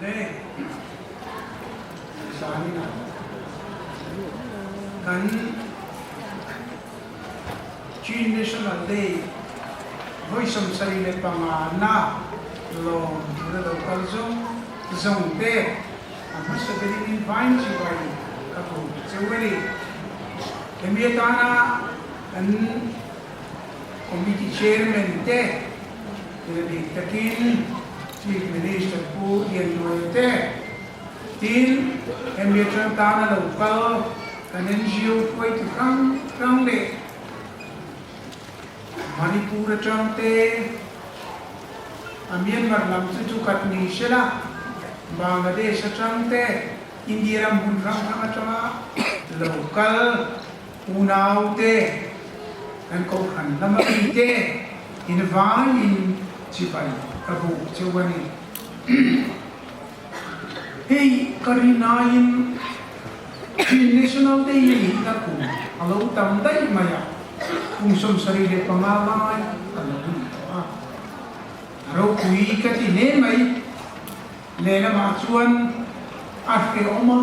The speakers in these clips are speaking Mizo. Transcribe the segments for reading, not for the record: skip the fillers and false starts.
Le zaninah kan Chin National Day vawi 75 na lawm tura lo kal zawng zawng te a hmasa berin in vain chibai ka ko cheu a ni. Hemi atana kan Committee Chairman te leh bik takin Chief Minister Pu Lianluaia te, tin hemi atang tana lo kal kan NGO hruaitu hrang hrang leh Manipur atang te a Myanmar lam chu chu khat ni sela Bangladesh atang te India ram hmun hrang hrang atanga lo kal Unau te, kan kohhran lama mi te in vaiin chibai ka buk cheu a ni. Hei ka rinaiin Chin National Day a nihna kum a lo tam daih mai a, kum 75 lai a lo ni tawh a. A ropui ka ti hle mai. Lehlamah chuan a hrehawm a,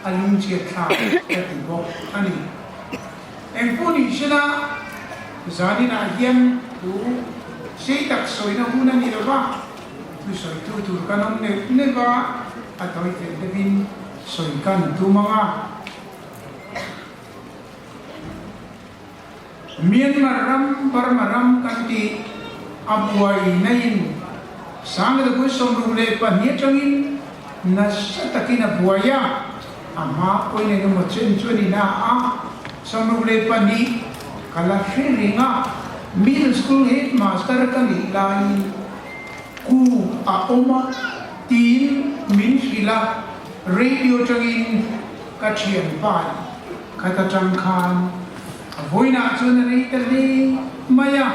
a lungchhiat thlak ka ti bawk a ni. Engpawh nih sela, zaninah hian thu sei tak sawina hun a ni lo va, thusawitu tur kan awm neuh neuh a, a tawi fel deuhin sawi kan tum ang a. Myanmar ram, Burma ram kan tih a buai naiin Sangdagui 62 atangin nasa takin a buai a, a hma pawhin eng emaw chen chu a ni na a, 62 ka la hre reng a, middle school headmaster ka nih laiin ku a awm a tiin min hrilh a, radio atangin ka thianpa Khat atang khan a vawiinah chuan a rei ta hle mai a,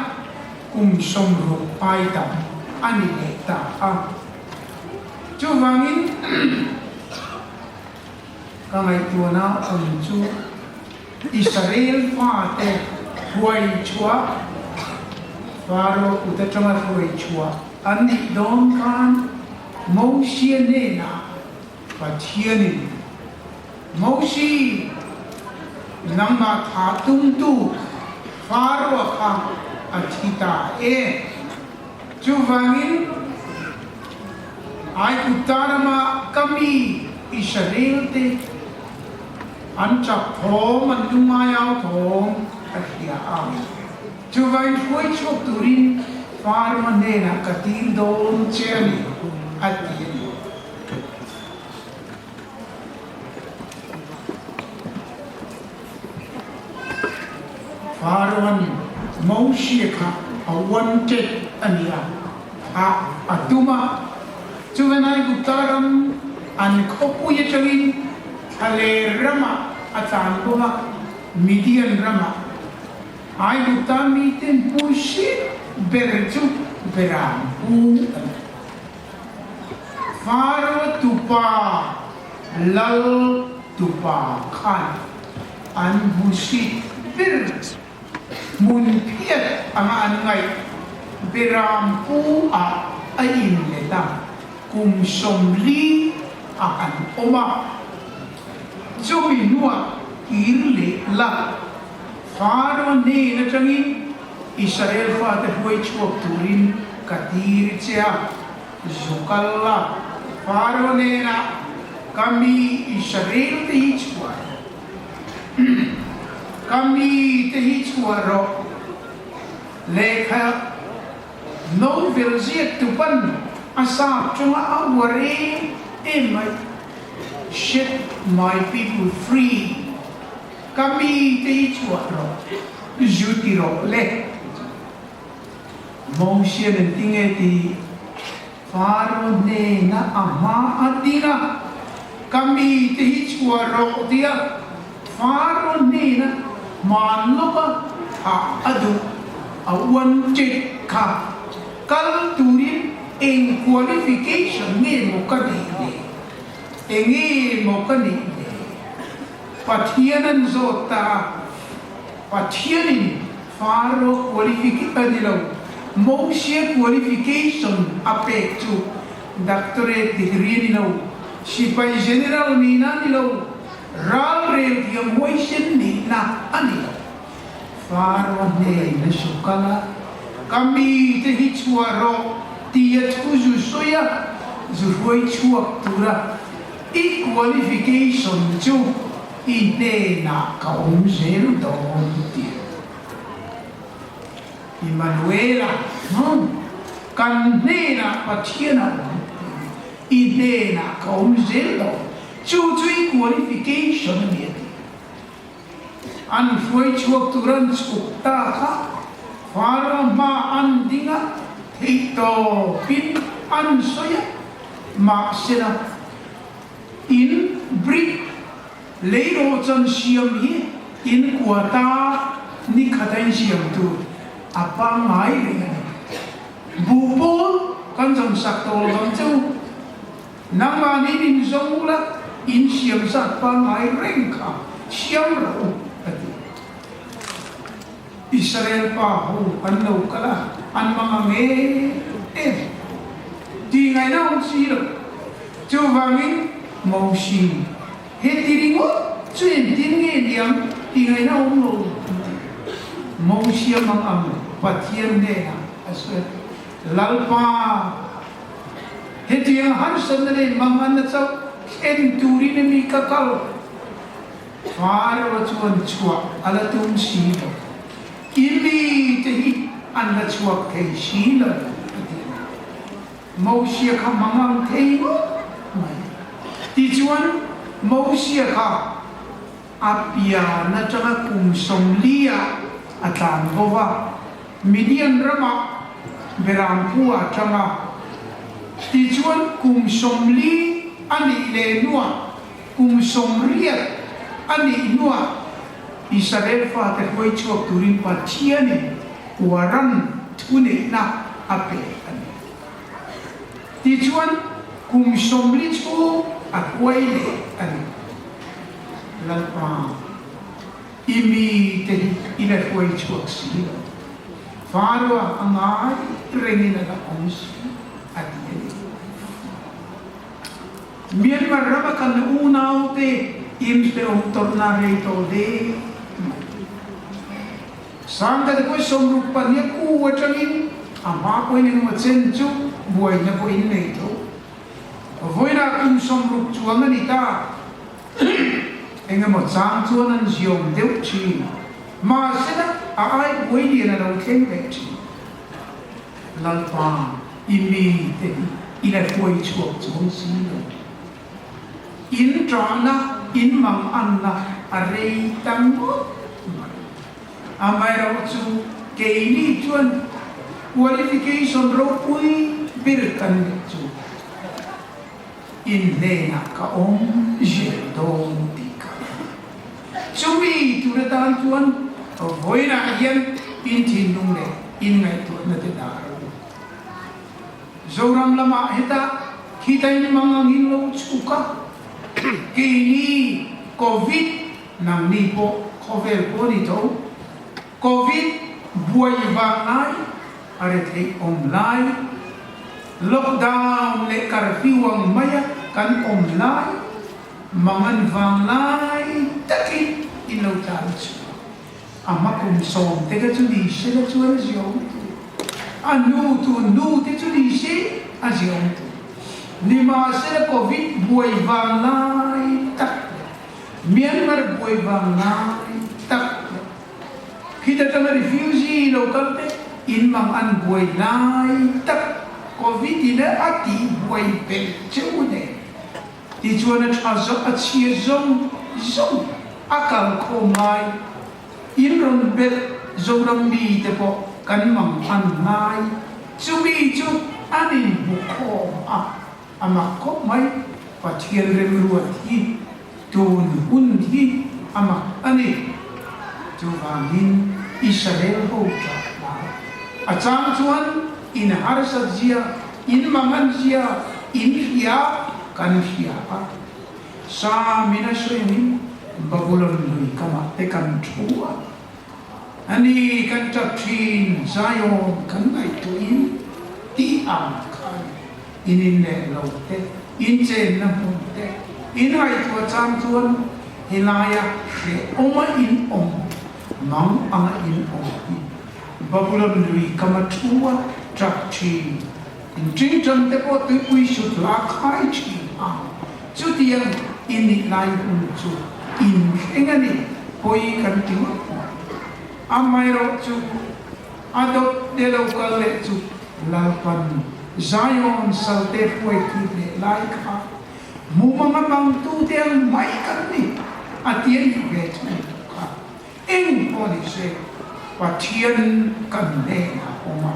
kum 60 ai tam a ni leh ta a. Chuvangin ka ngaihtuahna awm chu Israel fate hruai chhuah, Faro kut atanga hruai chhuah an nih dawn khan Mosia hnenah Pathianin, Mosi, nangmah tha tumtu Faro kha a thi ta e. Chuvangin, Aigupta rama ka mi Israelte an chak thawm, an lungngai au thawm ka hria a. Chuvangin hruai chhuak turin Faro hnenah ka tir dawn che a ni, a ti a ni. Pharaoh-an Moshe kha a wanted a ni a, thah a tum a. Chuvan Aigupta ram an khawpui atangin thlaler ramah a tlan bawk a, Midian ramah. Aigupta miten puihsit ber chu Beram pu a ni. Faro tupa lal tupa khan an hmusit ber hmun phiat anga an ngaih Beram pu ah a in let a, kum 40 a han awm a. Chumi hnuah kir leh la Faro hnen atangin Israel fate hruai chhuak turin ka tir che a, zu kal la, Faro hnenah ka mi Israel te hi chhuah rawh, ka mi te hi chhuah rawh, lehkha novel ziak tupan a sap chunga a uar em em mai, Set my people free. Ka mi te hi chhuah rawh, zu ti rawh le ti chu. Mosian an ti nge ti Faro hnena a hma a ding a, Ka mi te hi chhuah rawh ti a, Faro hnena hman lawka thah a duh a uan chet kha kal turin eng qualification nge maw ka neih le, enge maw ka nih le? Pathian an zawt ta a, Pathianin Faro qualific a ni lo, Mosia qualification a pek chu. Doctorate degree a ni lo, sipai general nihna a ni lo, ralrel thiam huaisen nihna a ni lo. Faro hnen a su kal a, Ka mite hi chhuah rawh tia thu zu sawi a, zu hruai chhuak tura i qualification chu i hnenah ka awm zel dawn tia. Immanuela, Hmang, kan hnenah Pathian a awm tih i hnenah ka awm zel dawn, chu chu i qualification a ni a ti. An hruai chhuak tur an chhuk ta kha Faro hma an ding a, theihtawpin an sawi a, mahsela in brick Leirawhchan siam hi in kuata ni khata in siam tur a pangngai reng a ni. Buh pawl kan zawn sak tawh lo ang che u. Nangmahni in zawng ula in siam zat pangngai reng kha siam rawh u a ti. Israel pa ho an lo kal a, an mang ang em em tih ngaihna awm si lo. Chuvangin Mosi, heti ringawt chu engtin nge niang tih ngaihna awm lo an ti. Mosi a mang ang Pathian hnenah a sawi a, Lalpa, hetiang harsatna leh manganna chauh thlen turin emi ka kal? Pharaoh chuan chhuah a la tum si lo. I mite hi an la chhuak thei si lo, a ti a. Mosia kha mangang thei ngawt mai. Tichuan, Mosia kha a pian atanga kum sawmliah a tlan vo va, Midian ramah Berampu a tang a. Tichuan, kum 40 a nih leh hnuah Kum 80 a nih hnuah Israel fate hruai chhuak turin Pathianin Quran thuneihna a pe a ni. Tichuan, kum 40 chhung a hruai leh a ni. Lalpa, i mite hi i la hruai chhuak si lo. Faroa a ngai rengin a la awm si a ti a ni. Myanmar rama kan unaute inhreawm tawrhna rei tawh hle mai. Sangkhat 62 ku atangin a hma pawhin engemaw chen chu buaina pawh in nei tho. Vawiinah kum 60 chuang a ni ta. Engemaw chang chuan an ziawm deuh thin. Mahsela a ai buai lian a lo thleng leh thin. Lalpa, i mite hi i la hruai chhuak chuang si lo. In ṭahna, in manganna a rei ta ngawt mai. Amaherawh chu keini chuan qualification ropui ber kan neih chu in hnenah ka awm zel dawn tih ka hria. Chumi tur atan chuan vawiinah hian in thinlung leh in ngaihtuahna te dah ro u. Zoram lamah heta khitain mang angin lo chhuk a, keini Covid nangni pawh khawvel pawh ni tho, Covid buai vang lai a retheih awm lai, lockdown leh curfew ang maia kan awm lai, Mangan vang lai takin in lo tlan chu a hma kum 10 te kha chu ni se la chuan a ziawm tur, a hnu tu hnu te chu ni se a ziawm tur. Nimahsela Covid buai vang lai tak leh Myanmar buai vang lai tak leh khita tanga refugee lo kal te in mangan buai lai tak Covid in a tih buai belh cheu nen Tichuan a tha zawk a chhia zawng zawng a kal khawm ngai. In rawn belh Zoram mi te pawh kan mang an ngai. Chumi chu an inhmu khawm a, a mak khawp mai. Pathian remruat hi tun hun hi a mak a ni. Chuvangin Israel ho tah hna a chang chuan in harsat zia, in mangan zia in hria kan hria a. Samin a sawi angin Babulon lui kamah te kan thu a, a ni kan tap thin Zion kan ngaihtuahin tih ang kha a ni. In in leh lo te, in chenna hmun te, in ngaihtuah chang chuan helaia hrehawma in awm mang anga in awm hi Babulon lui kama thu a tap thin. In tingtang te pawh tuipui sut la khai thin a, chutiang i nih lai hun chu in thleng a ni, pawi kan ti ngawt mai. Amaherawh chu a dawt te lo kal leh chu Lalpan Zion salte hruai thih leh lai kha mumang a mangtu te ang mai kan ni a ti a nih ve thung kha. Eng pawh ni se, Pathian kan hnenah a awm a.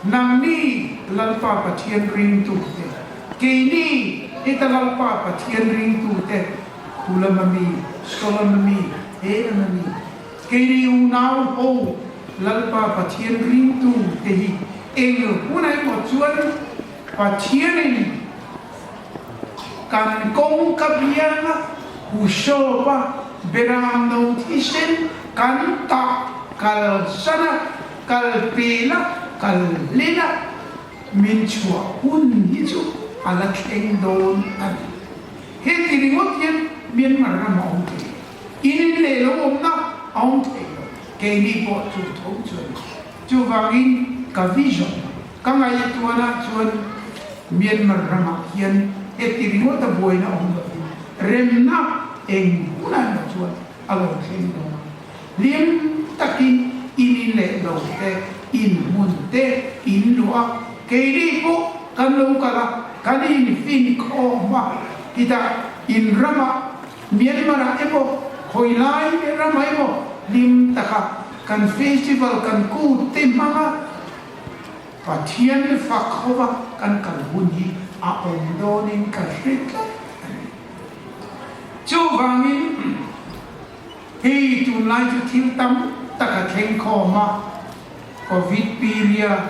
Nangni Lalpa Pathian ringtute, keini heta Lalpa Pathian ringtute, Khulam ami, Solam ami, Helam ami, keini unau ho Lalpa Pathian ringtute hi eng hun emaw chuan Pathianin Kan kawngka bianga Hushopa Beram no thisen kan tah kal san a, kal pel a, kal hlen a, min chhuah hun hi chu a la thleng dawn a ni. Heti ringawt hian Myanmar ram a awm thei lo. In in leh lo awmna a awm thei lo. Keini pawh chu tho chu a ni. Chuvangin ka vision, ka ngaihtuahna chuan Myanmar ramah hian heti ringawta buaina awm lovin remna eng hunah emaw chuan a lo thleng dawn a. Hlim takin in in leh lo te, in hmun te in luah a, keini pawh kan lo kal a, kan infin khawm a, titah in ramah Myanmar-ah emaw, khawi lai ramah emaw hlim taka kan festival kan kut te hmanga Pathian fak hova kan kal hun hi a awm dawnin ka hre tlat a ni. Chuvangin hei tunlai chu thil tam tak a thleng khawm a, Covid period,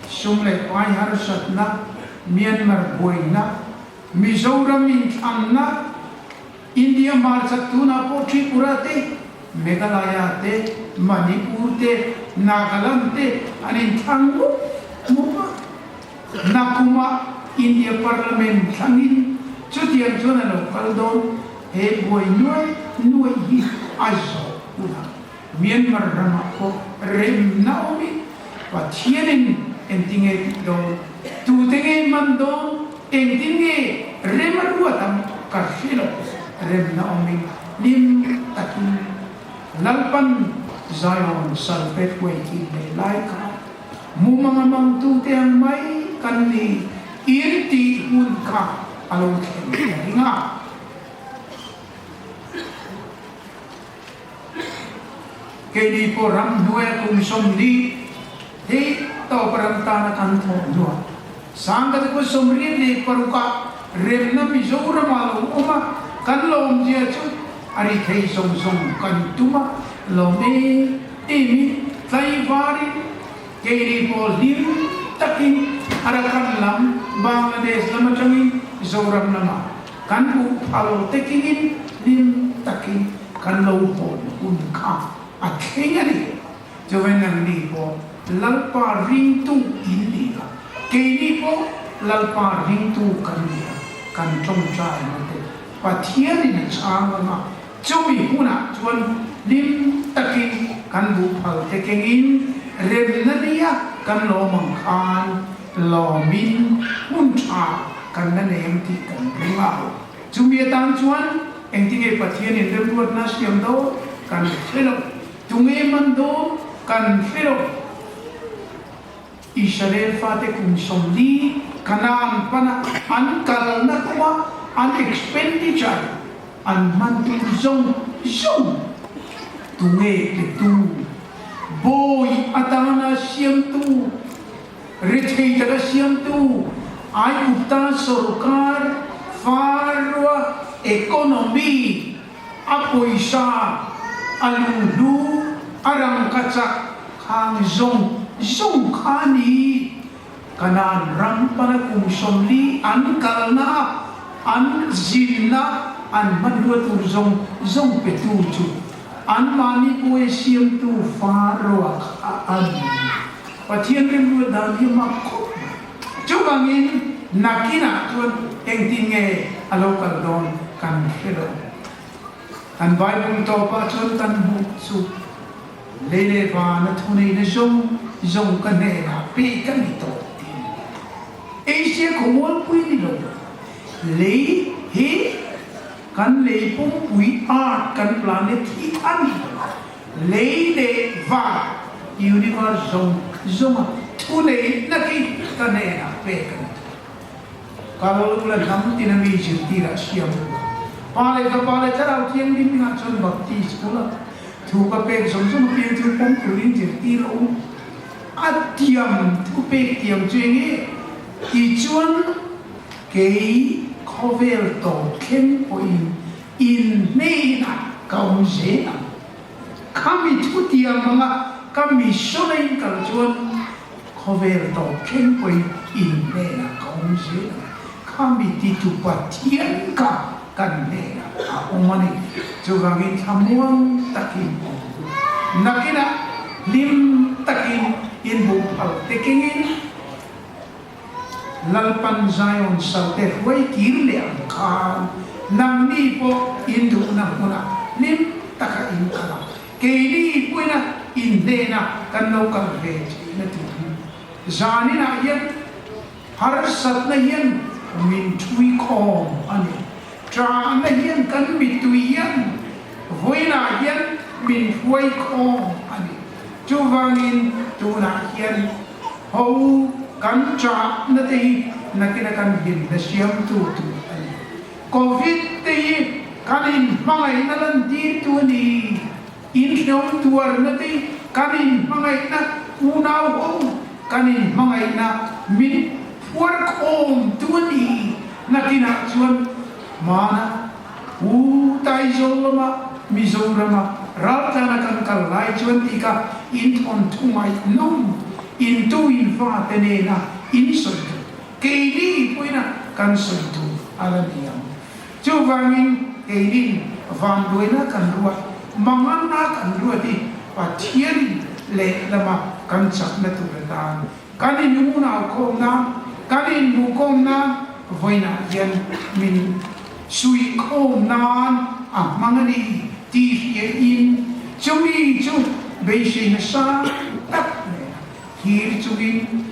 sum leh pai harsatna, Myanmar buaina, Mizoram inthlanna, India hmarchak tunah pawh Tripura te, Meghalaya te, Manipur te, Nagaland te an inthlang mup mup a. Nakumah India Parliament thlangin chutiang chuan a lo kal dawn. He buai nuai nuai hi a zawh hunah Myanmar ramah pawh remna awmin Pathianin engtinge tih dawn, tute nge man dawn, engtin nge rem a ruat ang ka hre lo. Remna awmin hlim takin Lalpan Zion salte hruai thin leh lai kha mumang a mangtute ang mai kan ni in tih hun kha a lo thleng ta ring a. Keini pawh ramhnuaia kum 40 theih tawp ram tana kan thawh hnuah Sangkhat kut 86 ah remna Mizoram ah lo awm a, kan lawmzia chu a ri thei zawng zawng kan tum a, lawm em em in tlaivarin keini pawh hlim takin Arakan lam Bangladesh lam atangin Zoram lamah Kan hmuh phal te kingin hlim takin kan lo hawn hun kha a thleng a ni. Chuan nangni pawh Lalpa ringtu in ni a, keini pawh Lalpa ringtu kan ni a, kan tawngtaina te Pathianin a chhang ang a, chumi hunah chuan hlim takin kan buh phal te kengin remna nia kan lawm ang khan Lawmin hun tha kan la nei ang tih kan ring a. Chumi atan chuan engtinge Pathianin remruatna siam dawn kan hre lo, tunge man dawn kan hre lo. Israel fate kum 40 Kanaan pana an kalna kawnga an expenditure an hman tur zawng zawng tunge petu, bawi atana siamtu, Rethei taka siamtu Aigupta sorkar Pharaoh economy a pawisa a lunghlu a rangkachak khang zawng zawng kha a ni. Kanaan ram pana kum 40 an kalna a an zinna an hmanrua tur zawng zawng petu chu anmahni pawia siamtu Pharaoh kha a ni. Pathian rimruat dan hi mak khawp mai. Chuvangin Nakinah chuan engtin nge a lo kal dawn kan hre lo. Kan Bible tawpah chuan kan hmuh chu lei leh vana thuneihna zawng zawng ka hnenah pek a ni tawh tih a ni. Asia khawmualpui ni lo, lei hi kan lei pumpui Earth kan planet hi a ni lo. Lei leh van, universe, zawng zawnga thuneihna khi ka hnenah pek a ni thung. Kal la hnam tina mi zirtirah siam ula, Pa leh Fapa leh Thlarau Thianghlim hmingah chuan baptis ula, thu ka pek zawng zawng apiang chu pawm turin zirtir a awm. A tiam thu pek tiam chu eng nge? Tichuan, kei khawvel tawp thleng pawhin In hnenah ka awm zel ang. Khami thu tiam anga ka missionain kal chuan khawvel tawp thleng pawhin in hnenah ka awm zel ang. Khami titu Pathian kha kan hnenah a awm a ni. Chuvangin thlamuang takin awm u. Nakinah hlim takin inbuh phal te kengin. Lalpan Zion salte hruai kir leh ang khan nangni pawh in duhna hmunah hlim taka in kal a, keini puina in hnena kan lo kal ve theihna turin zaninah hian harsatna hian min thui khawm a ni. Ṭahna hian kan mittui hian vawiinah hian min hruai khawm a ni. Chuvangin tunah hian Ho kan chahna te hi nakina kan hlimna siamtu tur a ni. Covid te hi kan inhmangaihna lantirtu a ni. Inhreawm tuarna te hi kan inhmangaihna unau ho kan inhmangaihna min phuarkhawmtu a ni. Nakinah chuan hmana U Taizawl lama Mizorama raltlana kan kal lai chuan tih kha inthawn thu ngaihnawm intu infate nena in sawi tur, keini puina kan sawi tur a la ni ang. Chuvangin keinin vanduaina kan ruat, manganna kan ruat i Pathianin lehlama kan chakna tur atan Kan inunau khawm nan, kan inhmuhkhawm nan vawiinah hian min suihkhawm nan a hmang a ni tih hriain chumi chu beiseina sang tak nena thlir chungin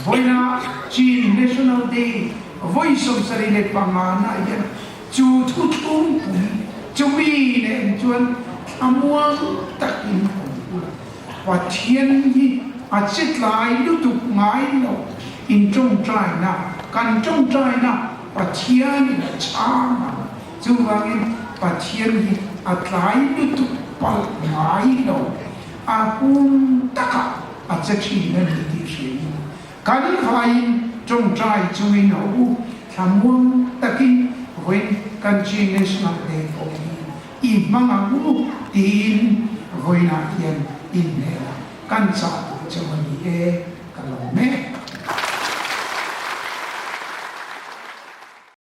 vawiinah Chin National Day vawi 75 na hian chu thuthlungpui chumi nen chuan thlamuang takin awm ula. Pathian hi a che tlai lutuk ngai lo in tawngtaina, kan tawngtaina Pathianin a chhang ang. Chuvangin Pathian hi a tlai lutuk palh ngai lo, a hun takah a che thin a ni tih hria in kan vaiin tawngtai chungin a u thlamuang takin vawiin kan Chin National Day pawh hi I hmang ang u tiin vawiinah hian inhmel a kan chah duh chauh a ni e, ka lo mek.